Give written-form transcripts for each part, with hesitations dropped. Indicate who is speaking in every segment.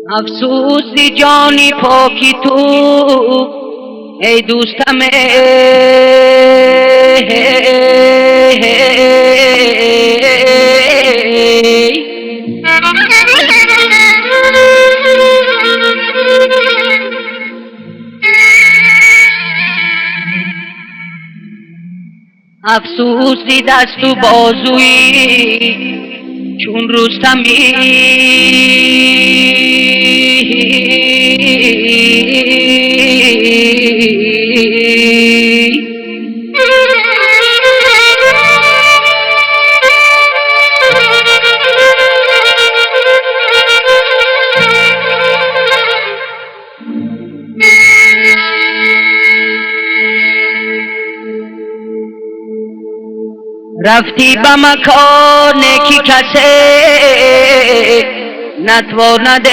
Speaker 1: افسوس جانی پاکی تو ای دوستم افسوس دست و بازویی چون رستمی رفتی به مکان که کسی نتواند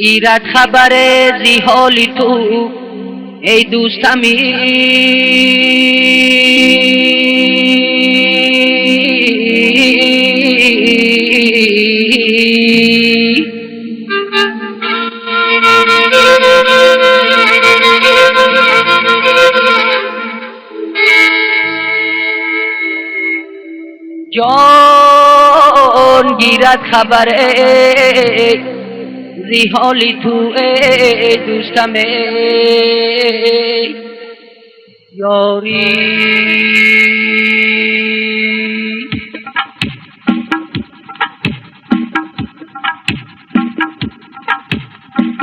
Speaker 1: گیرد خبر زی حال تو ای دوستمی جان گیرد خبر زی حالی تو ای دوستم ای یاری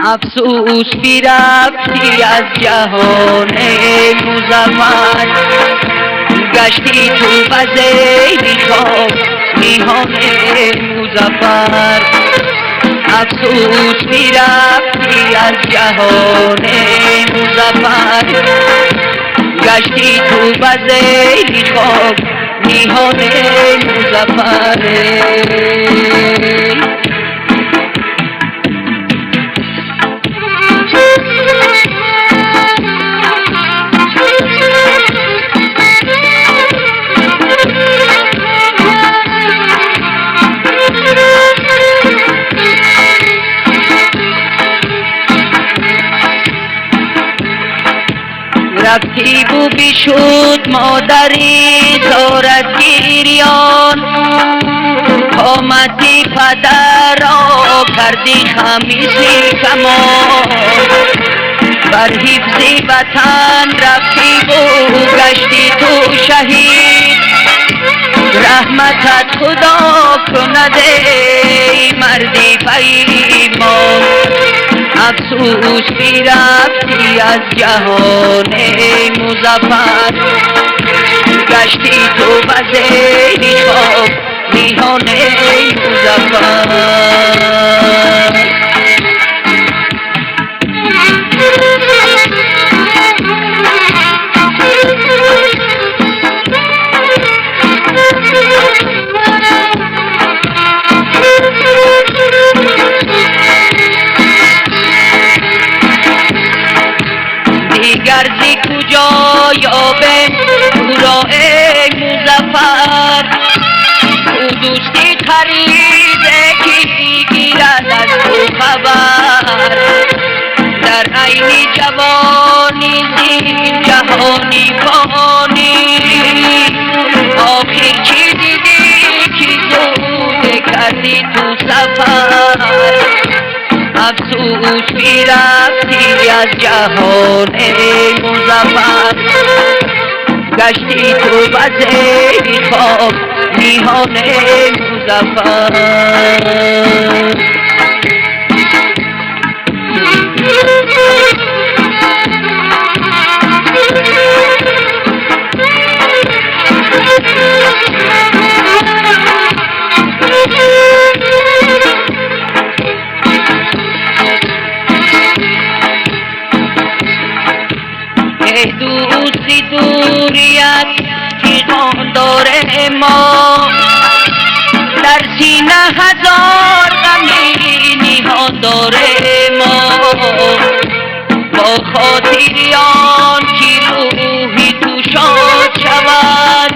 Speaker 1: افسوس بیرفتی از جهان ای مظفر گشتی تو بزیری خواب میهان مظفر افسوس میرفتی از جهان مظفر گشتی تو بزیری خواب میهان مظفر رفتی بو بیشد مادری زارت گیریان قامتی پدر را کردی خمیسی کمان بر حفظ وطن رفتی بو گشتی تو شهید رحمتت خدا کند ای مردی پیمان افسوس بیرفتی از جهان ای مظفر گشتی تو بزیری خواب میهان ای مظفر دیگر زی کجا یابم او را ای مظفر او دوستی خریده کی گیرد از تو خبر در عین جوانی زین جهانی فانی آخر چی دیدی که زود کردی تو سفر افسوس میرفتی از جهان ای مظفر گشتی تو بزیری خواب میهان ای مظفر ای دوستی یک فیغان داره ما، در سینه هزار غمی نهان داره ما. با خاطریان که روحی تو شاد شود،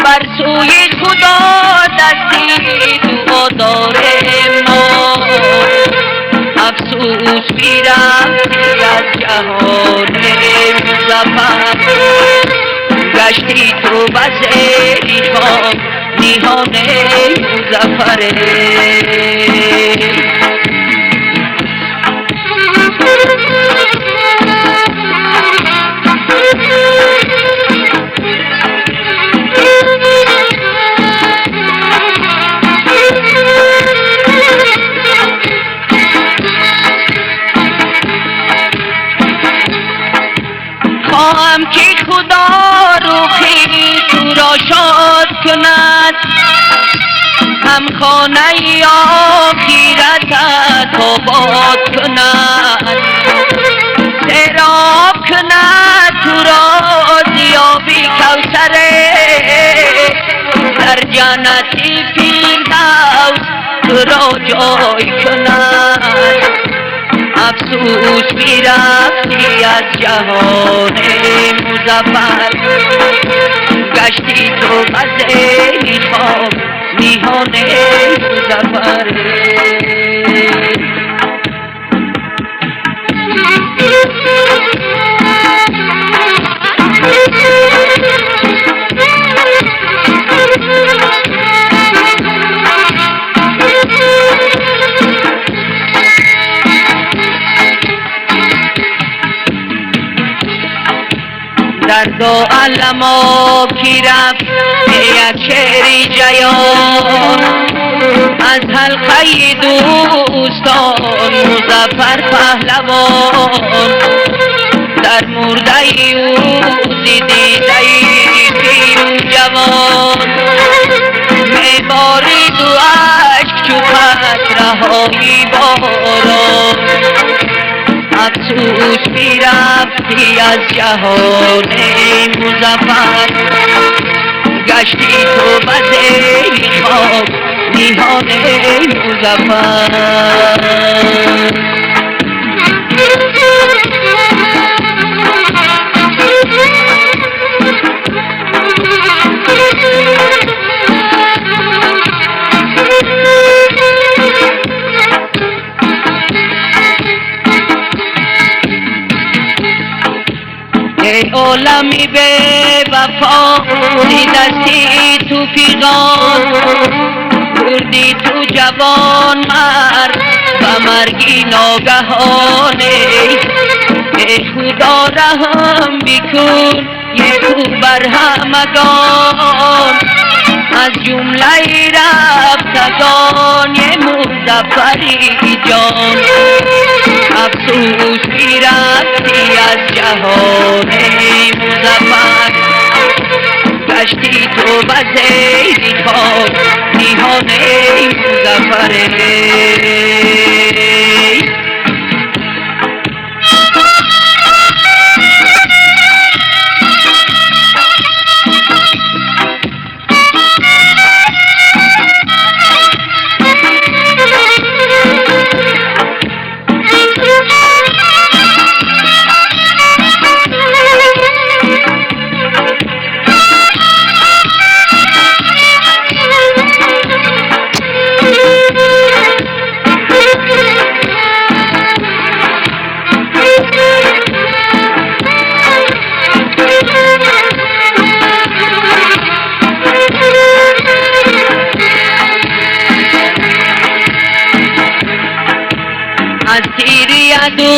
Speaker 1: بر سوی خدا دستی دعا داره ما. افسوس می‌رفتی از جهان مظفر، گشتی تو بزری خواب نهان مظفر. خواهم که خدا روحی تو را شاد کند، هم خانه آخرتت آباد کند، سیراب کند تو را زیابی کوثر، در جنت فردوس تو را جای کند. افسوس می‌رفتی از جهان مظفر، گشتی تو بزهی خواب نهان مظفر. در دو عالم کی رفت یک شعری جیان، از حلقه دوستان مظفر پهلوان. در مرده او دیده پیر و جوان، میبارید و اشک چو قطره‌های باران. افسوس می‌رفتی از جهان مظفر، گشتی تو بزهی خواب نهان مظفر. ای عالمی به وفا دستی تو فیغان، بردی تو جوان مرد و مرگی ناگهانه. ای خدا رحم بکن یکو بر همگان، از جمله رفتگان مظفری جان. افسوس می‌رفتی از جهان مظفر، گشتی تو بزهی خواب نهان مظفر. از تیری عدو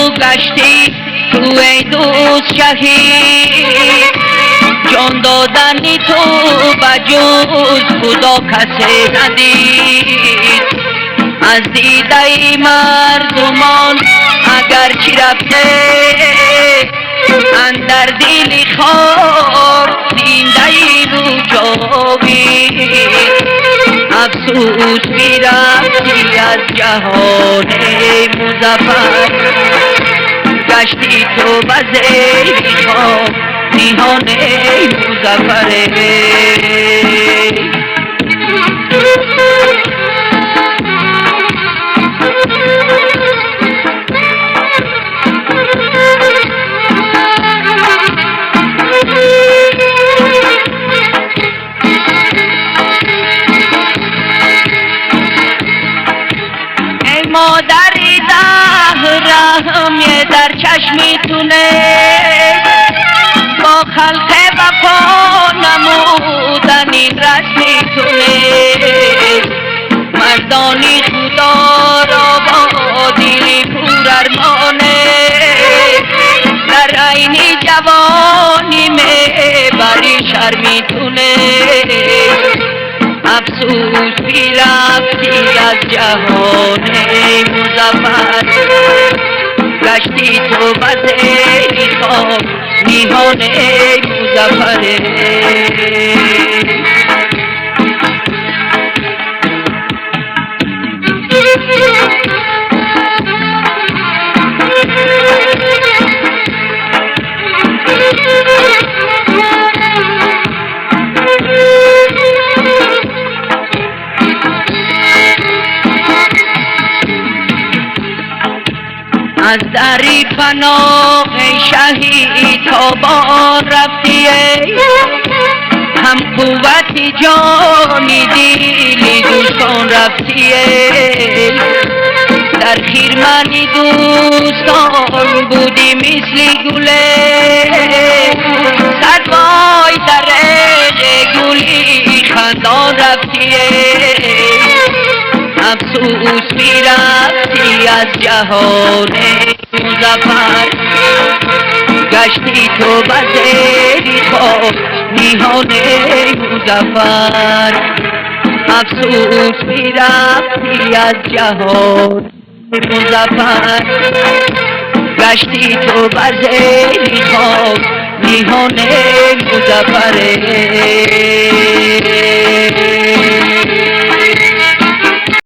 Speaker 1: گشتی تو ای دوست شهید، جان دادنی تو بجز خدا کسی ندید. از دیده مردمان اگر چی رفته، اندر دل خاک زنده رو جاوید. افسوس می‌رفتی از جهان مظفر، گشتی تو بزهی خواب ниҳон ای مظفر. ای مادری ده رحم در چشمی تونه، با خلق وفا نمودن این رسمی تونه. مردانی خدا را با دلی پر ارمانه، در عینی جوانی بری شرمی تونه. افسوس رفتی از جهان ای مظفر، گشتی تو بزی خواب نیهان ای مظفر. از دری پناه شهید تابان رفتی، هم قوت جانی دلی دوستان رفتی. در خیرمنی دوستان بودی مثل گله، صد وای در گلی خندان رفتی. افسوس میرفتی از جهان مظفر، گشتی تو بزری خواب نیهان مظفر. افسوس میرفتی از جهان مظفر، گشتی تو بزری خواب نیهان مظفر.